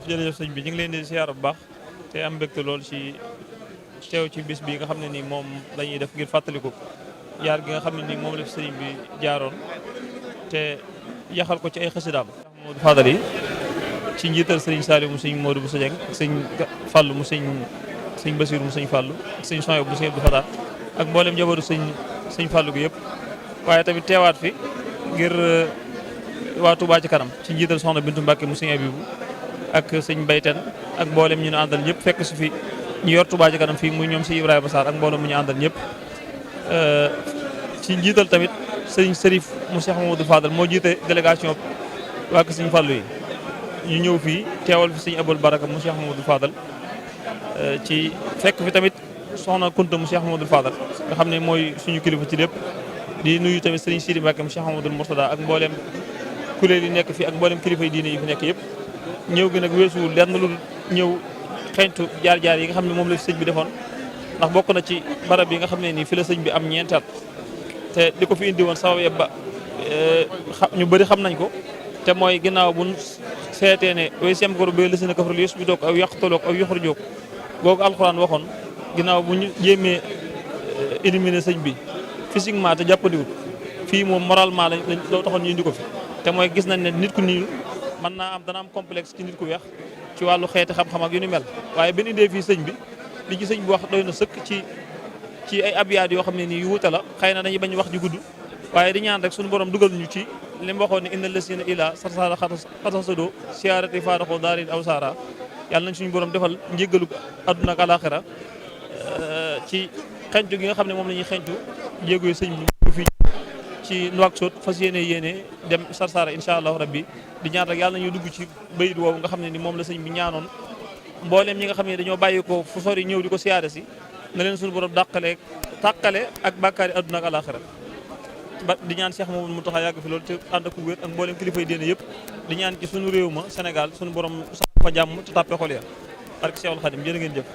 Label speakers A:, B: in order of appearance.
A: jërëjëf sëñ bi ñu ngi leen di siyaar bu baax te am mbégte lool ci teew ci bis bi nga xam ne ni moom lañuy def ngir fàttaliku jaar gi nga xam ne ni moom la fi sëriñ bi jaaroon te yaxal ko ci ay xasidaam Modou Fadal yi ci njiital sëriñ Saliou mu sëñ Modou bu Sadieng ak sëñ Fallou mu sëñ Bassirou mu sëñ Fallou ak sëñ Soyebu bu sëñ Abdou Fatah ak mboolem njabootu sëñ Fallou gi yëpp waaye tamit teewaat fi ngir waa Touba ci kanam ci njiital soxna Bintu Mbacke mu sëñ Abibou ak sëñ Bayten ak mboolem ñu àndal ñëpp fekk si fi ñu yor Touba ci kanam fii muy ñoom si Ibrahima Sarr ak mboolem mu ñu àndal ñëpp ci njiital tamit sëñ Serif mu Cheikh Mamadou Fadal moo jiite délégation waa sëñ Fallou yi ñu ñëw fii teewal fi sëñ Abul Baraka mu Cheikh Mamadou Fadal ci fekk fi tamit soxna Kunta mu Cheikh Mamadou Fadal nga xam ne mooy suñu kilifa ci lépp di nuyu tamit sëriñ Sidi Mbacke mu Cheikh Mamadou Mourtada ak mboolem kuréel yi nekk fi ak mboolem kilifa yi diine yi fi nekk yëpp ñëw gi nag weesuwul lenn lu ñëw xeeñtu jaar-jaar yi nga xam ne moom la fi sëñ bi defoon ndax bokk na ci barab yi nga xam ne nii fi la sëñ bi am ñeenti at te di ko fi indi woon sabab yëpp ba ñu bëri xam nañ ko te mooy ginnaaw bu seetee ne way sem goro ba lësi na kafrul yos bi doog aw yàqtaloog aw yoxor jóg googu alxuraan waxoon ginnaaw bu ñu jéemee éliminer sëñ bi physiquement te jàppandiwut fii moom moralement lañ loo taxoon ñu indi ko fi te mooy gis nañ ne nit ku niil mën naa am dana am complexe ci nit ku weex ci wàllu xeeti xam-xam ak yu ni mel waaye benn idée fii sëñ bi li ci sëñ bi wax doy na sëkk ci ay abyaat yoo xam ne nii yu wuute la xëy na dañuy bañ wax ji gudd waaye di ñaan rek suñu borom dugal ñu ci li mu waxoon ne inna lasina ila sarsara xatasado siyaarati faadaxoo daarin aw saara yàlla nañ suñu borom defal njéggalu àdduna ak alaxira ci xencu gi nga xam ne moom la ñuy xencu jéegoy sëñ bi fii ci Nouakchott fas yéene dem sarsara incha allahu rabbi di ñaan rek yàlla nañu dugg ci bayit woowu nga xam ne ni moom la sëñ bi ñaanoon mbooleem ñi nga xam ne dañoo bàyyi ko fu sori ñëw di ko siyaare si na leen suñu borom tàqale ak bàkkaari àdduna ak alaxira ba di ñaan Cheikh Mamadou Mountakha yàgg fi loolu te ànd ak wér ak mboolem kilifa yi diine yëpp di ñaan ci suñu réew ma Sénégal suñu borom sax fa jàmm te tàppe xol ya barke Cheikhul Khadim jërë ngeen jëf